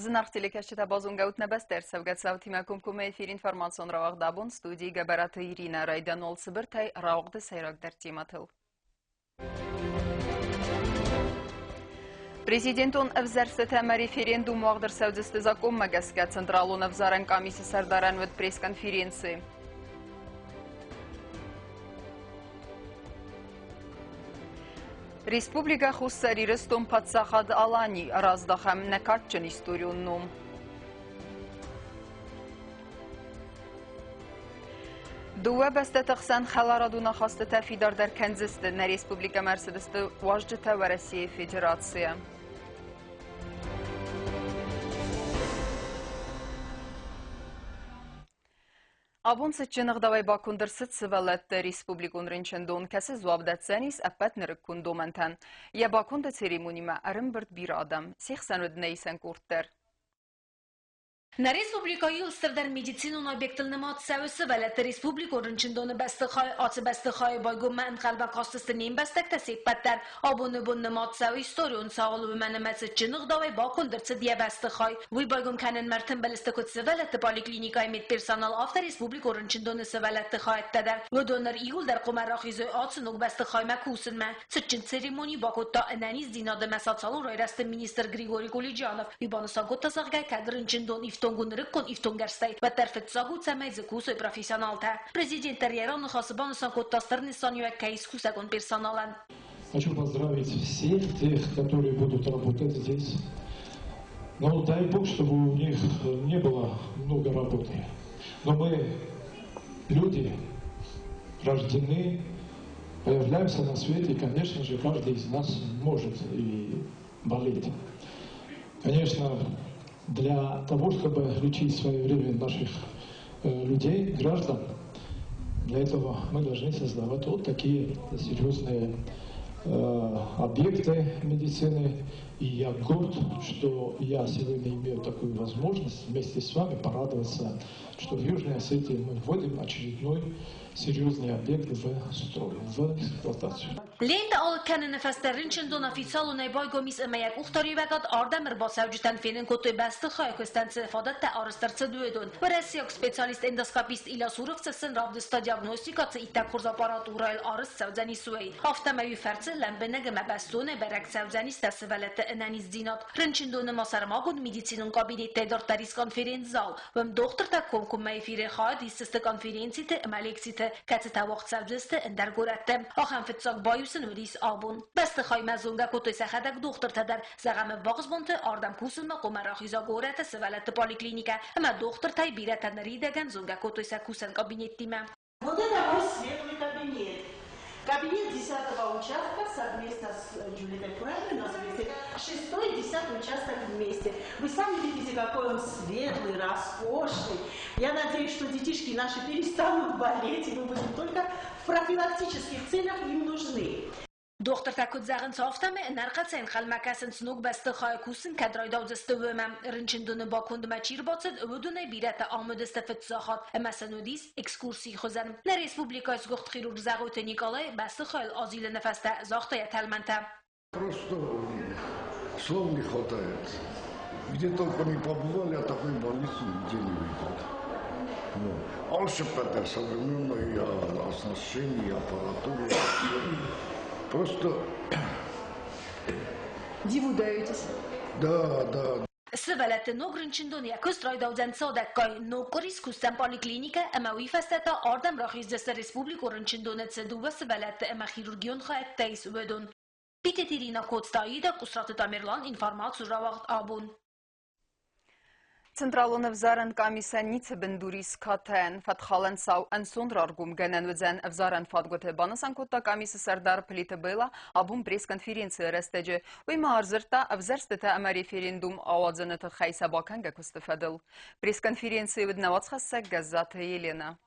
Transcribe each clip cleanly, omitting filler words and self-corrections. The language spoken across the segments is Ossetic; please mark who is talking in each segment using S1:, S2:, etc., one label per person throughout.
S1: Зынаргъ телекӕсджытӕ, базонгӕ ут нӕ бӕстӕ ӕрцӕугӕ цаутимӕ комкоммӕ эфир информацион рауагъд абон студийы Гӕбӕраты Иринӕ райдиан уал цыбыртӕй рауагъды сӕйрагдӕр темӕтыл. Президентон ӕвзӕрстытӕ ӕмӕ референдум уагъд ӕрцӕудзысты закъонмӕ гӕсгӕ Централон ӕвзарӕн къамисы сӕрдарӕн уыд пресс-конференци. Республикӕ Хуссар Ирыстон Паддзахад Алани раздахӕм нӕ кадджын историон ном. Дыууӕ бӕстӕты хсӕн хӕларадон ахастытӕ фидардӕр кӕндзысты. Нӕ республикӕмӕ ӕрцыдысты уазджытӕ Уӕрӕсейы Федерацийӕ. Абон цытджын ӕгъдауӕй баконд ӕрцыд сывӕллӕтты республикон рынчындон, кӕцы дзуапп дӕтдзӕнис ӕппӕт нырыккон домӕнтӕн. Йӕ баконды церемонимӕ ӕрӕмбырд бирӕ адӕм, се хсӕн уыд нӕ исӕн къорд дӕр.
S2: Нӕ республикӕйы стырдӕр медицинон объектыл нымад цӕуы сывӕллӕтты республикон рынчындоны бӕстыхай. Ацы бӕстыхайы байгоммӕ ӕнхъӕлмӕ кастысты не мбӕстӕгтӕ се ппӕт дӕр. Абоны бон нымад цӕуы историон цауыл, уымӕн ӕмӕ цытджын ӕгъдауӕй баконд ӕрцыд йӕ бӕстыхай. Уый байгом кӕнынмӕ ӕртымбыл сты куыд сывӕллӕтты поликлиникӕйы медперсонал, афтӕ республикон рынчындоны сывӕллӕтты хайӕдтӕ дӕр. Уыдон ныр иууылдӕр хъуамӕ рахизой ацы ног бӕстыхаймӕ кусынмӕ. Цытджын церемони бакодта ӕнӕниздзинады ӕмӕ социалон райрӕзты министр Григорий Кулиджанов. Уый банысан кодта, зӕгъгӕ, кӕд рынчындон ифтонг у нырыккон ифтонггӕрзтӕй, уӕддӕр фыццаг у, цӕмӕй дзы кусой профессионалтӕ. Президент дӕр йӕ раныхасы банысан кодта стыр нысаниуӕг кӕй ис кусӕгон персоналӕн.
S3: Хочу поздравить всех тех, которые будут работать здесь. Но дай Бог, чтобы у них не было много работы. Но мы, люди, рождены, появляемся на свете, и, конечно же, каждый из нас может и болеть. Конечно, для того, чтобы лечить своевременно наших людей, граждан, для этого мы должны создавать вот такие серьезные объекты медицины. И я горд, что я сегодня имею такую возможность вместе с вами порадоваться, что в Южной Осетии мы вводим очередной серьезный объект в строй, в эксплуатацию.
S2: Лентӕ алыг кӕныны фӕстӕ рынчындон официалонӕй байгом ис ӕмӕ йӕ къухдариуӕгад ардӕм ӕрбацӕуджытӕн фенын кодтой бӕстыхайы куыстӕн цы фадӕттӕ арӕзт ӕрцыд, уыдон. Уӕрӕсейаг специалист-эндоскопист Илья Суровцев сын равдыста диагностикӕ цы иттӕг хорз аппаратурӕйыл арӕзт цӕудзӕнис, уый. Афтӕмӕй уый фӕрцы лӕмбынӕг ӕмӕ бӕстонӕй бӕрӕг цӕудзӕнис сӕ сывӕллӕтты ӕнӕниздзинад. Рынчындоны ма сӕрмагонд медицинон кабинеттӕй дарддӕр ис конференц-зал. Уым дохтыртӕ комкоммӕ эфиры хайад исдзысты конференциты ӕмӕ лекциты, кӕцытӕ уагъд цӕудзысты ӕндӕр горӕтты. Ахӕм фыццаг баиу сын уыдис абон. Бӕстыхаймӕ зонгӕ кодтой сӕхӕдӕг дохтыртӕ дӕр. Зӕгъӕм, ӕввахс бонты ардӕм кусынмӕ хъуамӕ рахиза горӕты сывӕллӕтты поликлиникӕ ӕмӕ дохтыртӕй бирӕтӕ ныридӕгӕн зонгӕ кодтой сӕ кусӕн кабинеттимӕ.
S4: Вот это мой светлый кабинет. Кабинет 10 участка совместно с Джульеттой Курайной у нас вместе. Шестой и 10 участок вместе. Вы сами видите, какой он светлый, роскошный. Я надеюсь, что детишки наши перестанут болеть, и мы будем только в профилактических целях им нужны.
S2: Дохтыртӕ куыд зӕгъынц, афтӕмӕй ӕнӕрхъӕцӕй ӕнхъӕлмӕ кӕсынц ног бӕстыхайы кусын кӕд райдаудзысты, уымӕ. Рынчындоны бакондмӕ чи рбацыд, уыдонӕй бирӕтӕ амыдысты фыццаг хатт ӕмӕ сын уыдис экскурсийы хуызӕн. Нӕ республикӕйы сгуыхт хирург Зӕгъойты Николай бӕстыхайыл азилыны фӕстӕ загъта йӕ тӕлмӕнтӕ.
S5: Просто слов не хватает. Где только не побывали, а такой больницы нигде не видел. Ну, алцыппӕт современное оснащение, аппаратура. Просто...
S1: Диву даетесь?
S5: Да, да.
S2: Сывӕллӕтты ног рынчындон йӕ куыст райдаудзӕн цадӕггай. Ног къуыри скусдзӕн поликлиникӕ ӕмӕ уый фӕстӕ та ардӕм рахиздзысты республикон рынчындоны цы дыууӕ сывӕллӕтты ӕмӕ хирургион хайӕдтӕ ис, уыдон. Питеты Ирина Коцты Аида, Къусраты Тамерлан, информаци рауагъд абон.
S1: Централон ӕвзарӕн къамисӕн ницы бындур ис катайӕн. Фӕткхалӕн цау ӕнцон раргомгӕнӕн уыдзӕн ӕвзарӕн фадгуыты, банысан кодта къамисы сӕрдар Плиты Белла абон пресс-конференцийы рӕстӕджы. Уый ма ӕрдзырдта ӕвзӕрстытӕ ӕмӕ референдум ауадзыны тыххӕй сӕ бакӕнгӕ куысты фӕдыл. Пресс-конференцийы уыд нӕ уацхӕссӕг Гӕззаты Еленӕ.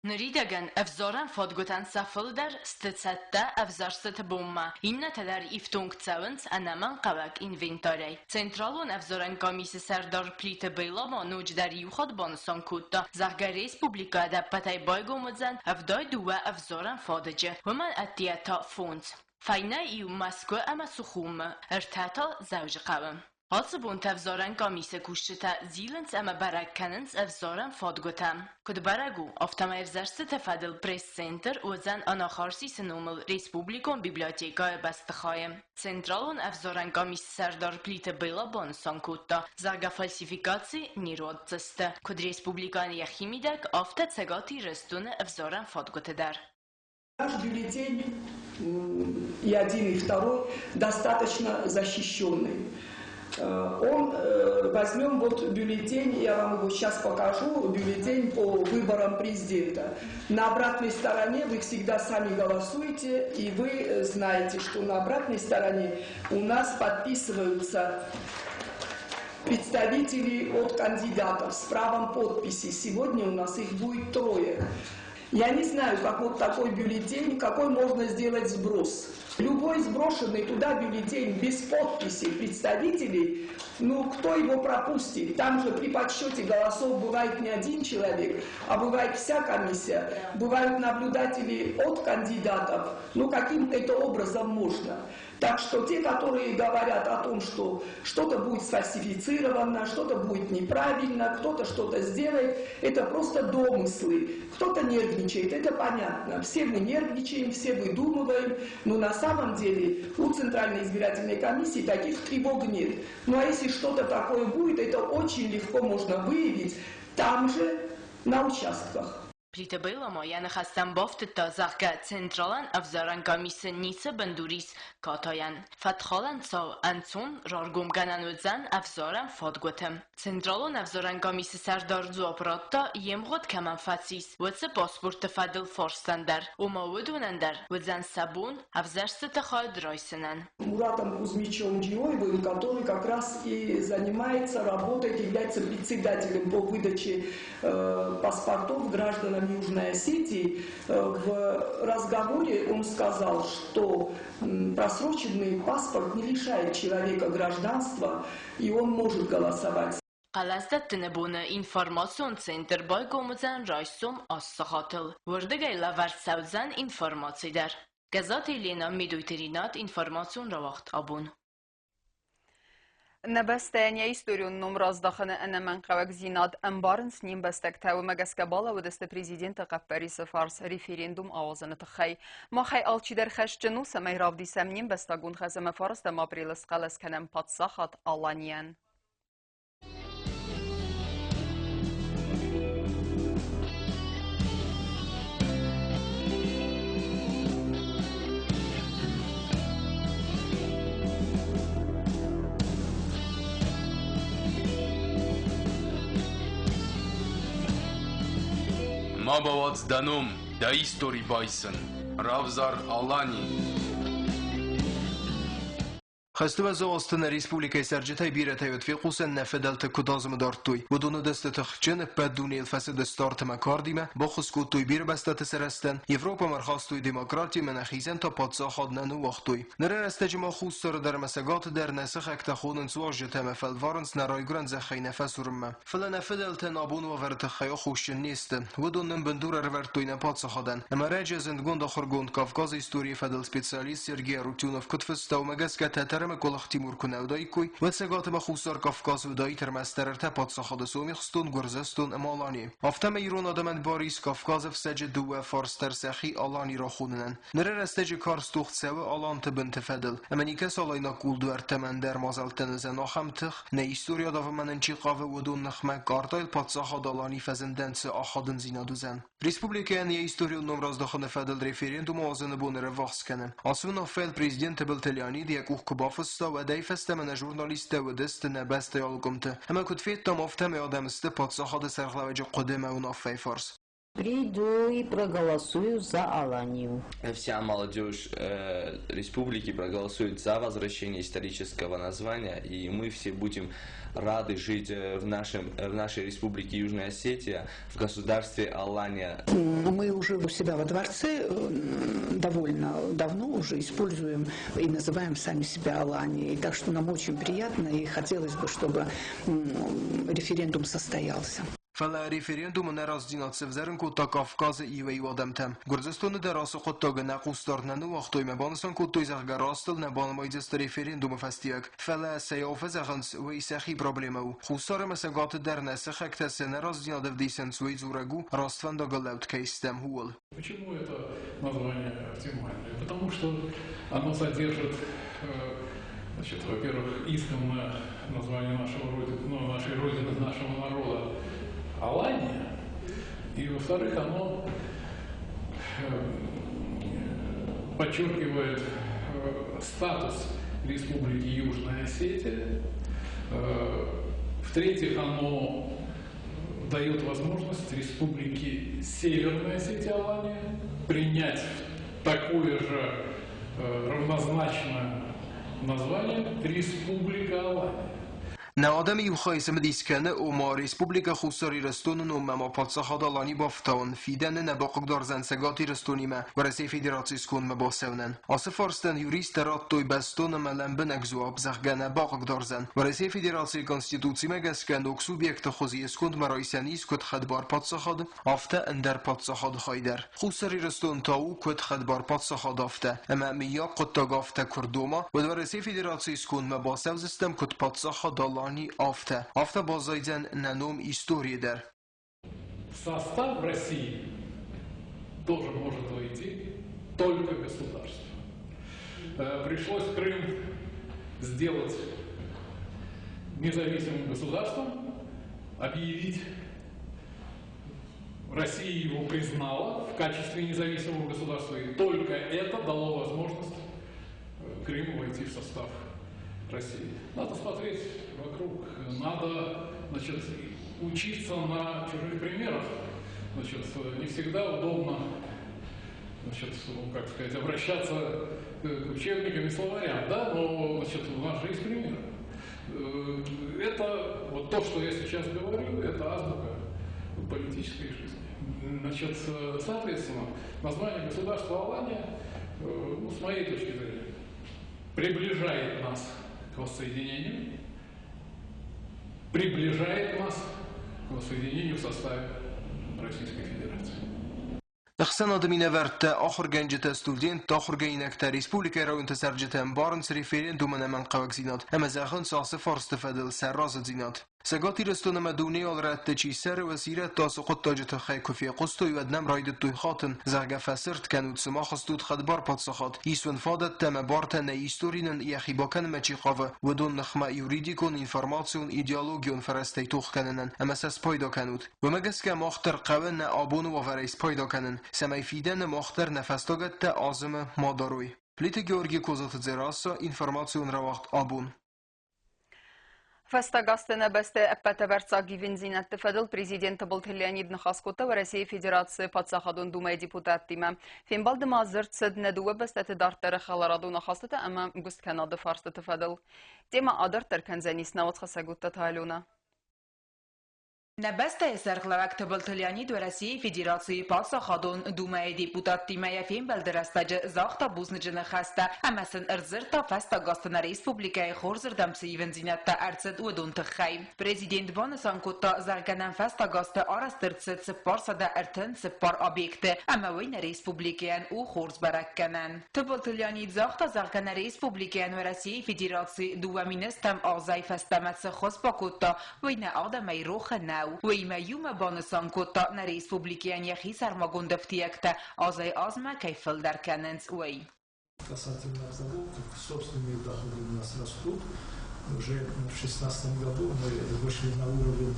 S6: Ныридӕгӕн ӕвзарӕн фадгуытӕн сӕ фылдӕр сты цӕттӕ ӕвзӕрстыты бонмӕ, иннӕтӕ дӕр ифтонг цӕуынц ӕнӕмӕнгхъӕуӕг инвентарӕй. Централон ӕвзарӕн комиссы сӕрдар Плиты Белла ма ноджыдӕр иу хатт банысан кодта, зӕгъгӕ, республикӕ ӕдӕппӕтӕй байгом уыдзӕн 72 ӕвзарӕн фадыджы, уымӕн ӕддейӕ та фондз. Фӕйнӕ иу Мӕскуы ӕмӕ Сухумы, ӕртӕ та Дзӕуджыхъӕуы. Ацы бонты ӕвзарӕн къамисы кусджытӕ зилынц ӕмӕ бӕрӕг кӕнынц ӕвзарӕн фадгуытӕ. Куыд бӕрӕг у, афтӕмӕй ӕвзӕрстыты фӕдыл пресс-центр уыдзӕн Анахарсисы номыл республикон библиотекӕйы бӕстыхайы. Централон ӕвзарӕн къамисы сӕрдар Плиты Белла банысан кодта, зӕгъгӕ, фальсификаци не руадздзысты, куыд республикӕйӕн йӕхи мидӕг, афтӕ Цӕгат Ирыстоны ӕвзарӕн фадгуыты дӕр.
S7: Наш бюллетень и один, и второй достаточно защищенный. Он, возьмем вот бюллетень, я вам его сейчас покажу, бюллетень по выборам президента. На обратной стороне вы всегда сами голосуете, и вы знаете, что на обратной стороне у нас подписываются представители от кандидатов с правом подписи. Сегодня у нас их будет трое. Я не знаю, как вот такой бюллетень, какой можно сделать сброс. Любой сброшенный туда бюллетень без подписи представителей, ну кто его пропустит? Там же при подсчете голосов бывает не один человек, а бывает вся комиссия, бывают наблюдатели от кандидатов. Ну каким это образом можно? Так что те, которые говорят о том, что что-то будет сфальсифицировано, что-то будет неправильно, кто-то что-то сделает, это просто домыслы. Кто-то нервничает, это понятно. Все мы нервничаем, все выдумываем, но на самом деле у Центральной избирательной комиссии таких тревог нет. Ну а если что-то такое будет, это очень легко можно выявить там же, на участках.
S6: Плиты Белла ма йӕ ныхӕстӕм бафтыдта, зӕгъгӕ, Централон ӕвзарӕн къамисы ницы бындур ис катайӕн. Фӕткхалӕн цау ӕнцон раргомгӕнӕн уыдзӕн ӕвзарӕн фадгуыты. Централон ӕвзарӕн къамисы сӕрдар дзуапп радта, йе мгъуыд кӕмӕн фӕцис, уыцы паспортты фӕдыл фарстӕн дӕр. Ома уыдонӕн дӕр уыдзӕн сӕ бон ӕвзӕрстыты хайад райсынӕн.
S7: Муратом Кузьмичем Джиоевым, который как раз и занимается, работает, является председателем по выдаче паспортов гражданам Южной Осетии. В разговоре он сказал, что просроченный паспорт не лишает человека гражданства, и он может голосовать.
S6: Хъӕлӕсдӕттыны боны информацион центр байгом уыдзӕн райсом аст сахатыл. Уырдыгӕй лӕвӕрд цӕудзӕн информаци дӕр. Гӕззаты Елена, Медойты Ринат, информацион рауагъд абон.
S1: Нӕ бӕстӕйӕн йӕ историон ном раздахыны ӕнӕмӕнгхъӕуӕгдзинад ӕмбарынц не мбӕстӕгтӕ. Уымӕ гӕсгӕ балӕууыдысты президенты хъӕппӕрисы фарс референдум ауадзыны тыххӕй. Махӕй алчидӕр хӕсджын у, цӕмӕй равдисӕм не мбӕстагон хӕс ӕмӕ фарстӕм апрелы схъӕлӕс кӕнӕм паддзахад Аланийӕн.
S8: Ма бауадз дӕ ном, дӕ истори байсын. Равзар Алани.
S9: Хӕсты уӕззау азты нӕ республикӕйы цӕрджытӕй бирӕтӕ уӕд фехъусӕн нӕ фыдӕлтӕ куыд азымы дардтой. Уыдон уыдысты тыхджын, ӕппӕт дунейыл фӕцыдысты арт ӕмӕ кардимӕ, баххуыс кодтой бирӕ бӕстӕты сӕрӕзтӕн, Европӕмӕ ӕрхастой демократи ӕмӕ нӕхицӕн та паддзахад нӕ ныууагътой. Ныры рӕстӕджы ма Хуссары дӕр ӕмӕ Цӕгаты дӕр нӕ сыхӕгтӕ хонынц уазджытӕ ӕмӕ фӕлварынц нӕ райгуырӕн зӕххӕй нӕ фӕсурынмӕ. Фӕлӕ нӕ фыдӕлтӕн абон уавӕры тыххӕй аххосджын не сты. Уыдон нын бындур ӕрӕвӕрдтой нӕ паддзахадӕн. Ӕмӕ ӕрӕджы зындгонд ахуыргонд, Кавказы историйы фӕдыл специалист Сергей Арутюнов куыд фыста, уымӕ гӕсгӕ тӕтӕр ӕмӕ Къуылых Тимур куы нӕ уыдаиккой, уӕд Цӕгат ӕмӕ Хуссар Кавказ уыдаид ӕрмӕстдӕр ӕртӕ паддзахады Сомихстон, Гуырдзыстон ӕмӕ Алани. Афтӕмӕй ирон адӕмӕн бар ис Кавказы ӕфцӕджы дыууӕ фарс дӕр сӕхи Алани рахонынӕн. Ныры рӕстӕджы карз тох цӕуы аланты бынты фӕдыл, ӕмӕ никӕцы алайнаг кулдуӕрттӕм ӕндӕр мадзӕлттӕн уыдзӕн ахӕм тых, нӕ истори адавынмӕ нын чи хъавы, уыдон ныхмӕ картӕйыл паддзахад Алани фӕзындӕн цы ахадындзинад уыдзӕн. Республикӕйӕн йӕ историон ном раздахыны фӕдыл референдум ауадзыны бон ӕрӕввахс кӕны. Ацы уынаффӕйыл президент Тыбылты Леонид йӕ къух куы бафыста, уӕдӕй фӕстӕмӕ нӕ журналисттӕ уыдысты нӕ бӕстӕйы алы къуымты. Ӕмӕ куыд федтам, афтӕмӕй адӕм сты паддзахады сӕргълӕууӕджы хъуыды ӕмӕ уынаффӕйы фарс.
S10: Приду и проголосую за Аланию.
S11: Вся молодежь республики проголосует за возвращение исторического названия, и мы все будем рады жить в нашей республике Южная Осетия, в государстве Алания.
S12: Мы уже у себя во дворце довольно давно уже используем и называем сами себя Аланией. Так что нам очень приятно и хотелось бы, чтобы референдум состоялся.
S9: Фӕлӕ референдумы нӕразыдзинад сӕвзӕрын кодта Кавказы иуӕй-иу адӕмтӕм. Гуырдзыстоны дӕр ацы хъуыддагы нӕ хъусдард нӕ ныууагътой ӕмӕ банысан кодтой, зӕгъгӕ, растыл нӕ банымайдзысты референдумы фӕстиуӕг. Фӕлӕ цӕйау фӕзӕгъынц, уый сӕхи проблемӕ у. Хуссар ӕмӕ Цӕгаты дӕр нӕ сыхӕгтӕ цы нӕразыдзинад ӕвдисынц, уый дзурӕг у, раст фӕндагыл лӕуд кӕй стӕм, ууыл.
S13: Почему это название оптимальное? Потому что оно содержит, значит, во-первых, исконное название нашего родины, ну, нашей родины, нашего народа Алания, и, во-вторых, оно подчеркивает статус Республики Южная Осетия. В-третьих, оно дает возможность Республике Северная Осетия Алания принять такое же равнозначное название Республика Алания.
S9: Нӕ адӕмы иу хай цымыдис кӕны, ома Республикӕ Хуссар Ирыстоны номмӕ ма паддзахад Алани бафтауын фидӕны нӕ бахъыгдардзӕн Цӕгат Ирыстонимӕ Уӕрӕсейы Федерацийы скондмӕ бацӕуынӕн. Ацы фарстӕн юристтӕ радтой бӕстон ӕмӕ лӕмбынӕг дзуапп, зӕгъгӕ, нӕ бахъыгдардзӕн. Уӕрӕсейы Федерацийы Конституцимӕ гӕсгӕ ног субъекты хуыз йе скондмӕ райсӕн ис куыд хӕдбар паддзахад, афтӕ ӕндӕр паддзахады хай дӕр. Хуссар Ирыстон та у куыд хӕдбар паддзахад, афтӕ. Ӕмӕ мыййаг хъуыддаг афтӕ куы рдома, уӕд Уӕрӕсейы Федерацийы скондмӕ бацӕудзыстӕм куыд паддзахад Алани, афтӕ. Афтӕ баззайдзӕн нӕ ном историйы дӕр.
S13: В состав России тоже может войти только государство. Пришлось Крым сделать независимым государством, объявить. Россия его признала в качестве независимого государства, и только это дало возможность Крыму войти в состав России. Надо смотреть вокруг, надо, значит, учиться на чужих примерах. Значит, не всегда удобно, значит, ну, как сказать, обращаться к учебникам и словарям, да, но, значит, у нас же есть примеры. Это вот то, что я сейчас говорю, это азбука политической жизни. Значит, соответственно, название государства Алания, ну, с моей точки зрения, приближает нас к воссоединению, приближает нас к воссоединению в составе Российской Федерации.
S9: Ӕхсӕнады минӕвӕрттӕ, ахуыргӕнджытӕ, студенттӕ, ахуыргӕнинӕгтӕ республикӕйы районты цӕрджытӕ ӕмбарынц референдумы ӕнӕмӕнгхъӕуӕгдзинад ӕмӕ зӕгъынц ацы фарсты фӕдыл сӕ разыдзинад. Цӕгат Ирыстон ӕмӕ дунейы алы рӕтты чи цӕры, уыцы ирӕтты ацы хъуыддаджы тыххӕй куы фехъуыстой, уӕд нӕм райдыдтой хатын, зӕгъгӕ, фӕцырд кӕнут, сымах стут хӕдбар паддзахад, ис уын фадӕттӕ ӕмӕ бартӕ нӕ истори нын йӕхи бакӕнынмӕ чи хъавы, уыдон ныхмӕ юридикон, информацион, идеологион фӕрӕзтӕй тох кӕнынӕн ӕмӕ сӕ спайда кӕнут. Уымӕ гӕсгӕ мах дӕр хъӕуы нӕ абоны уавӕрӕй спайда кӕнын, цӕмӕй фидӕны мах дӕр нӕ фӕстагӕттӕ азымы ма дарой. Плиты Георги, Козаты Дзерассӕ, информацион рауагъд «Абон».
S1: Фӕстаг азты нӕ бӕстӕ ӕппӕт ӕвӕрццаг ивындзинӕдты фӕдыл президент Тыбылты Леонид ныхас кодта Уӕрӕсейы Федерацийы Паддзахадон Думӕйы депутаттимӕ. Фембӕлды ма дзырд цыд нӕ дыууӕ бӕстӕты дарддӕры хӕларадон ахастытӕ ӕмӕ ӕмгуысткӕнады фарстыты фӕдыл. Темӕ адарддӕр кӕндзӕнис науӕдзхӕссӕг Уыдтаты Алена.
S14: Нӕ бӕстӕйы сӕргълӕууӕг Тыбылты Леонид Уӕрӕсейы Федерацийы Паддзахадон Думӕйы депутаттимӕ йӕ фембӕлды рӕстӕджы загъта бузныджы ныхӕстӕ ӕмӕ сын ӕрдзырдта фӕстаг азты нӕ республикӕйы хорзырдӕм цы ивындзинӕдтӕ ӕрцыд, уыдон тыххӕй. Президент банысан кодта, зӕгъгӕ нӕм фӕстаг азты арӕзт ӕрцыд 434 объекты ӕмӕ уый нӕ республикӕйӕн у хорз бӕрӕггӕнӕн. Тыбылты Леонид загъта, зӕгъгӕ, нӕ республикӕйӕн Уӕрӕсейы Федераци 2000-ӕм азӕй фӕстӕмӕ цы ххуыс бакодта, Уый нӕ адӕмӕй рох нӕу. Уыимӕ иумӕ банысан кодта, нӕ республикӕйӕн йӕхи сӕрмагонд ӕфтиӕгтӕ азӕй-азмӕ кӕй фылдӕр кӕнынц, уый.
S15: Касательно налогов, собственные доходы у нас растут. Уже в 2016 году мы вышли на уровень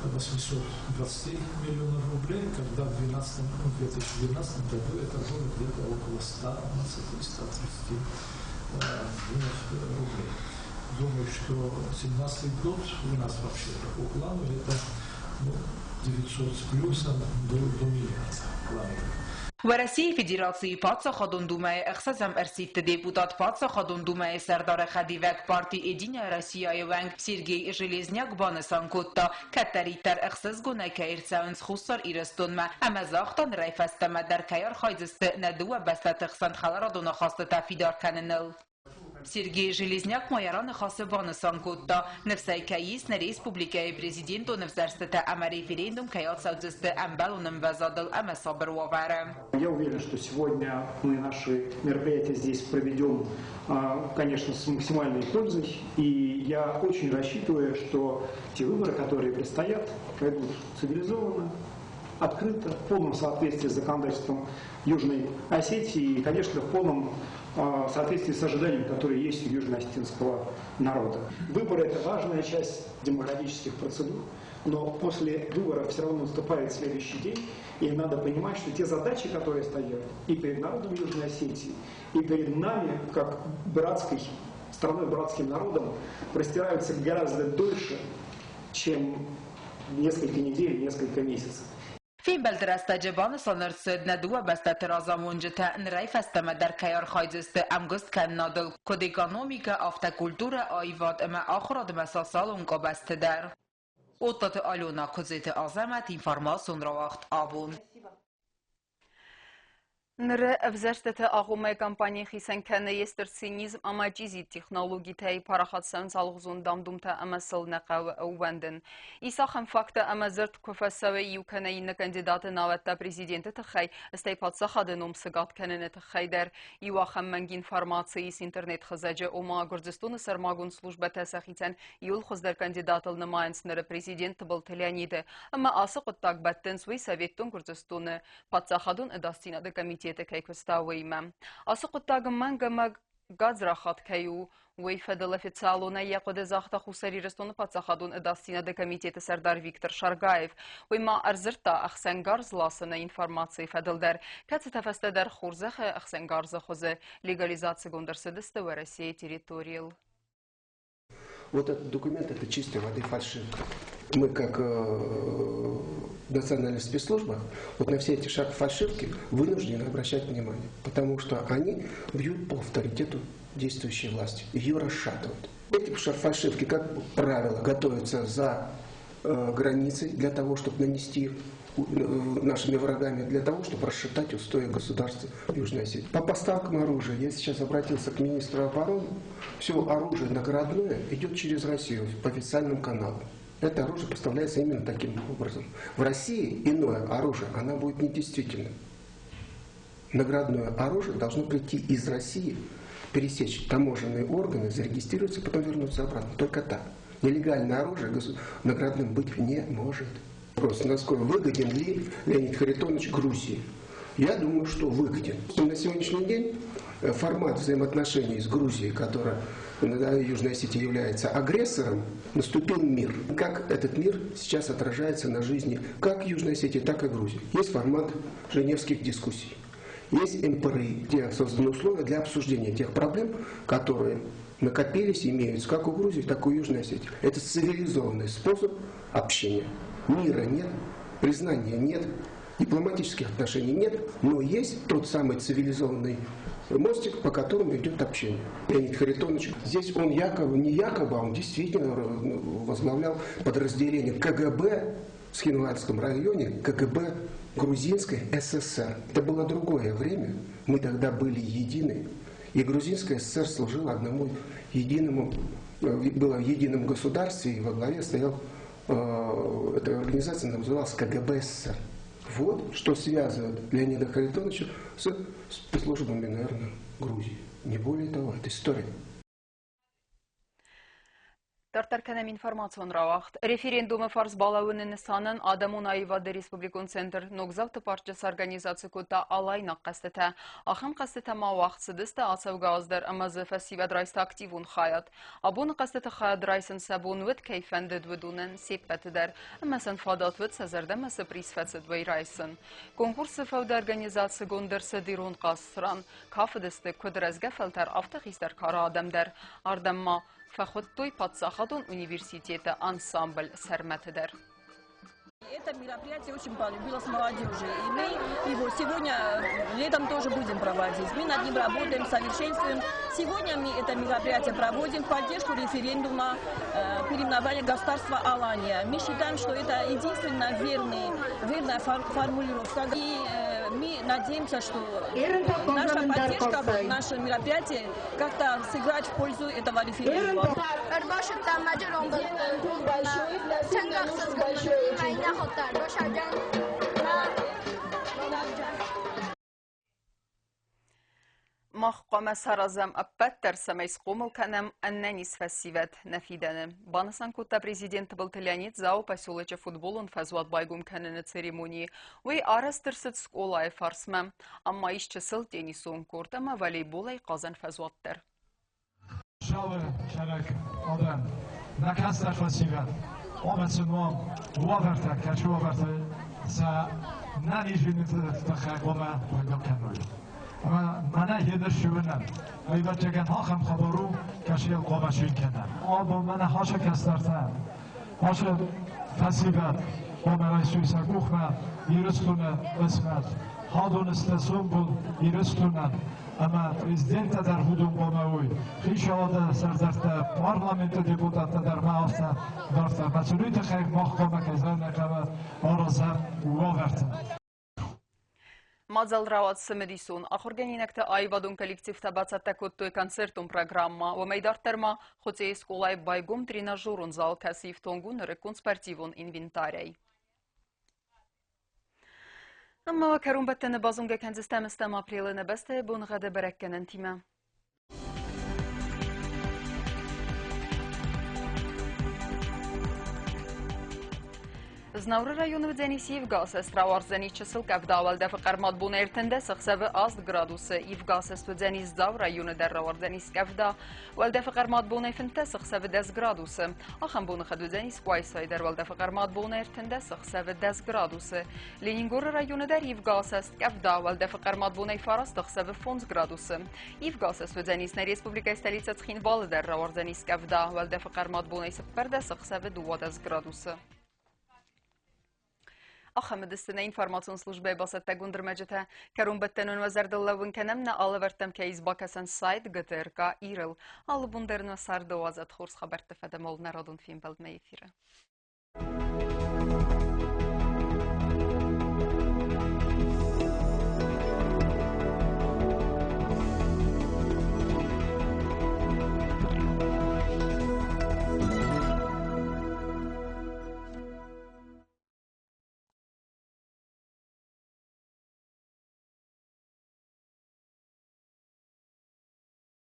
S15: 820 миллионов рублей, когда в 2012 году это было где-то около 120-130 миллионов рублей. Думаю, что 2017 год у нас вообще по плану это, ну, 900 с плюсом до миллиарда планируем.
S14: Уӕрӕсейы Федерацийы Паддзахадон Думӕйы ӕхсӕзӕм ӕрсидты депутат, Паддзахадон Думӕйы сӕрдары хӕдивӕг, парти Единая Россия-йы уӕнг Сергей Железняк банысан кодта, кӕддӕриддӕр ӕхсызгонӕй кӕй ӕрцӕуынц Хуссар Ирыстонмӕ ӕмӕ загъта, нырӕй фӕстӕмӕ дӕр кӕй архайдзысты нӕ дыууӕ бӕстӕты хсӕн хӕларадон ахастытӕ фидар кӕныныл. Сергей Железняк ма йӕ раныхасы банысан кодта, ныфс ӕй кӕй ис, нӕ республикӕйы президентон ӕвзӕрстытӕ ӕмӕ референдум кӕй ацӕудзысты ӕмбӕлон ӕмвӕзадыл ӕмӕ сабыр уавӕры.
S16: Я уверен, что сегодня мы наши мероприятия здесь проведем, конечно, с максимальной пользой. И я очень рассчитываю, что те выборы, которые предстоят, пройдут цивилизованно, открыто, в полном соответствии с законодательством Южной Осетии и, конечно, в полном соответствии с ожиданиями, которые есть у южноосетинского народа. Выборы – это важная часть демократических процедур, но после выборов все равно наступает следующий день, и надо понимать, что те задачи, которые стоят и перед народом Южной Осетии, и перед нами, как братской страной, братским народом, простираются гораздо дольше, чем несколько недель, несколько месяцев.
S14: Фембӕлды рӕстӕджы банысан ӕрцыд, нӕ дыууӕ бӕстӕты разамонджытӕ нырӕй фӕстӕмӕ дӕр кӕй архайдзысты ӕмгуысткӕнынадыл, куыд экономикӕ, афтӕ культурӕ, аивад ӕмӕ ахуырад ӕмӕ социалон къабӕзты дӕр. Оттаты Алена, Куыдзеты Азӕмӕт, информацион рауагъд абон.
S1: Ныры ӕвзӕрстыты агъоммӕ кампани хицӕн кӕны йе стыр цинизм ӕмӕ чъизи технологитӕй парахат цӕуынц алыгъуызон дам-думтӕ ӕмӕ сыл нӕ хъӕуы ӕууӕндын. Ис ахӕм факттӕ ӕмӕ дзырд куы фӕцӕуы иу кӕнӕ иннӕ кандидаты науӕд та президенты тыххӕй, стӕй паддзахады ном сыгад кӕныны тыххӕй дӕр. Иу ахӕм мӕнг информаци ис интернет-хызӕджы, ома Гуырдзыстоны сӕрмагонд службӕтӕ сӕхицӕн иуыл хуыздӕр кандидатыл нымайынц ныры президент Тыбылты Леониды. Ӕмӕ ацы хъуыддаг бӕттынц уый Советтон Гуырдзыстоны Паддзахадон ӕдасдзинады комитеты кӕй куыста, уыимӕ. Ацы хъуыддаг мӕнг ӕмӕ гадзрахат кӕй у, уый фӕдыл официалонӕй йӕ хъуыды загъта Хуссар Ирыстоны паддзахадон ӕдасдзинады комитеты сӕрдар Виктор Шаргаев. Уый ма ӕрдзырдта ӕхсӕнгарз ласыны информацийы фӕдыл дӕр, кӕцытӕ фӕстӕдӕр хорзӕхы ӕхсӕнгарзы хуызы легализацигонд ӕрцыдысты Уӕрӕсейы территорийыл.
S17: Вот этот документ – это чистой воды фальшивка. Мы как национальная спецслужба вот на все эти фальшивки вынуждены обращать внимание, потому что они бьют по авторитету действующей власти, ее расшатывают. Эти фальшивки, как правило, готовятся за границей для того, чтобы нанести нашими врагами, для того, чтобы расшатать устои государства Южной Осетии. По поставкам оружия я сейчас обратился к министру обороны. Все оружие наградное идет через Россию по официальным каналам. Это оружие поставляется именно таким образом. В России иное оружие, оно будет недействительным. Наградное оружие должно прийти из России, пересечь таможенные органы, зарегистрироваться, потом вернуться обратно. Только так. Нелегальное оружие наградным быть не может. Просто насколько выгоден ли Леонид Харитонович Грузии? Я думаю, что выгоден. На сегодняшний день формат взаимоотношений с Грузией, которая на Южной Осетии является агрессором, наступил мир. Как этот мир сейчас отражается на жизни как Южной Осетии, так и Грузии. Есть формат женевских дискуссий. Есть МПРИ, где созданы условия для обсуждения тех проблем, которые накопились и имеются как у Грузии, так и у Южной Осетии. Это цивилизованный способ общения. Мира нет, признания нет, дипломатических отношений нет, но есть тот самый цивилизованный мостик, по которому идет общение. Леонид Харитонович, здесь он якобы, не якобы, а он действительно возглавлял подразделение КГБ в Цхинвальском районе, КГБ Грузинской ССР. Это было другое время, мы тогда были едины, и Грузинская ССР служила одному единому, было в едином государстве, и во главе стоял, эта организация называлась КГБ СССР. Вот что связывает Леонида Харитоновича с спецслужбами, наверное, Грузии. Не более того, это история.
S1: Дарддӕр кӕнӕм информацион рауагъд. Референдумы фарс балӕууыны нысанӕн Адӕмон аивады республикон центр Ногдзауты парчы сорганизаци кодта алайнаг хъӕзтытӕ. Ахӕм хъӕзтытӕ ма уагъд цыдысты ацӕугӕ аз дӕр ӕмӕ дзы фӕсивӕд райста активон хайад. Абоны хъӕзтыты хайад райсын сӕ бон уыд, кӕй фӕндыд, уыдонӕн се ппӕты дӕр. Ӕмӕ сын фадат уыд, сӕ зӕрдӕмӕ цы приз фӕцыд, уый райсын. Конкурсы фӕуды организацигонд ӕрцыд ирон хъазт, кафыдысты куыд рӕзгӕ фӕлтӕр, афтӕ хистӕр кары адӕм дӕр. Ардӕм ма фӕхуыдтой паддзахадон университеты ансамбль Сӕрмӕты дӕр.
S18: Это мероприятие очень полюбилось молодежи. И мы его сегодня летом тоже будем проводить. Мы над ним работаем, совершенствуем. Сегодня мы это мероприятие проводим в поддержку референдума переименования государства Алания. Мы считаем, что это единственно верная формулировка. И Мы надеемся, что наша поддержка, наше мероприятие как-то сыграть в пользу этого референдума.
S1: Мах хъуамӕ саразӕм ӕппӕт дӕр, цӕмӕй схъомыл кӕнӕм ӕнӕниз фӕсивӕд нӕ фидӕны, банысан кодта президент Тыбылты Леонид Дзауы поселочы футболон фӕзуат байгом кӕныны церемонийы. Уый арӕзт ӕрцыд скъолайы фарсмӕ. Ам ма ис чысыл теннисон корт ӕмӕ волейболӕй хъазӕн фӕзуат дӕр.
S3: Шалы цӕрӕг адӕм, нӕ кӕстӕр фӕсивӕд, омӕ сын уӕм уавӕртӕ, кӕцы уавӕртӕ сӕ нӕниздзинады тыххӕй хъуамӕ пайда кӕной. Ӕмӕ мӕнӕ йе ныфс уынӕм, ӕвӕццӕгӕн ахӕм хабар у, кӕцыйыл хъуамӕ цин кӕнӕм. Абон мӕнӕ ацы кӕстӕртӕ, ацы фӕсивӕд хъуамӕ райсой сӕ къухмӕ Ирыстоны хъысмӕт, хӕдоны сты сомбон Ирыстонӕн, ӕмӕ президенттӕ дӕр уыдон хъуамӕ уой, хицауады сӕрдӕрттӕ, парламенты депутаттӕ дӕр ма афтӕ дарддӕр. Мӕ сын уый тыххӕй мах хъуамӕ кӕй зӕгъын ӕй хъӕуы, аразӕм уавӕртӕ.
S1: Мадзал рауад цымыдисон. Ахуыргӕнинӕгты аивадон коллективтӕ бацӕттӕ кодтой концертон программӕ. Уымӕй дарддӕр ма Хуыцъейы скъолайы байгом тренажерон зал, кӕцы ифтонг у нырыккон спортивон инвентарӕй. Ӕмӕ кӕронбӕттӕны базонгӕ кӕндзыстӕм ӕстӕм апрелы нӕ бӕстӕйы боныгъӕды бӕрӕггӕнӕнтимӕ. Знауыры районы уыдзӕнис ивгӕ рауардзӕнис чысыл къӕвда, уӕлдӕфы хъӕрмад бон 13 ӕхсӕвы 8 градусы. Ивгӕ уыдзӕнис Дзауы районы дӕр рауардзӕнис къӕвда, уӕлдӕфы хъӕрмад бонӕй 15 ӕхсӕвы 10 градусы. Ахӕм боныхъӕд уыдзӕнис Къуайсайы дӕр уӕлдӕфы хъӕрмад бонӕй 13 ӕхсӕвы 10 градусы. Ленингоры районы дӕр ивгӕ къӕвда, уӕлдӕфы хъӕрмад бонӕй 9 ӕхсӕвы 5 градусы. Ивгӕ уыдзӕнис нӕ республикӕйы столицӕ Цхинвалы дӕр рауардзӕнис къӕвда, уӕлдӕфы хъӕрмад бонӕй 14 ӕхсӕвы 12 градусы. Ахӕм уыдысты нӕ информацион службӕйы бацӕттӕгонд ӕрмӕджытӕ. Кӕронбӕттӕнон уӕ зӕрдыл лӕууын кӕнӕм нӕ алӕвӕрдтӕм кӕй ис бакӕсӕн сайт ГТРК Ирыл. Алы бон дӕр нӕ царды уадзӕд хорз хабӕртты фӕдӕмол народон фембӕлдмӕ эфиры.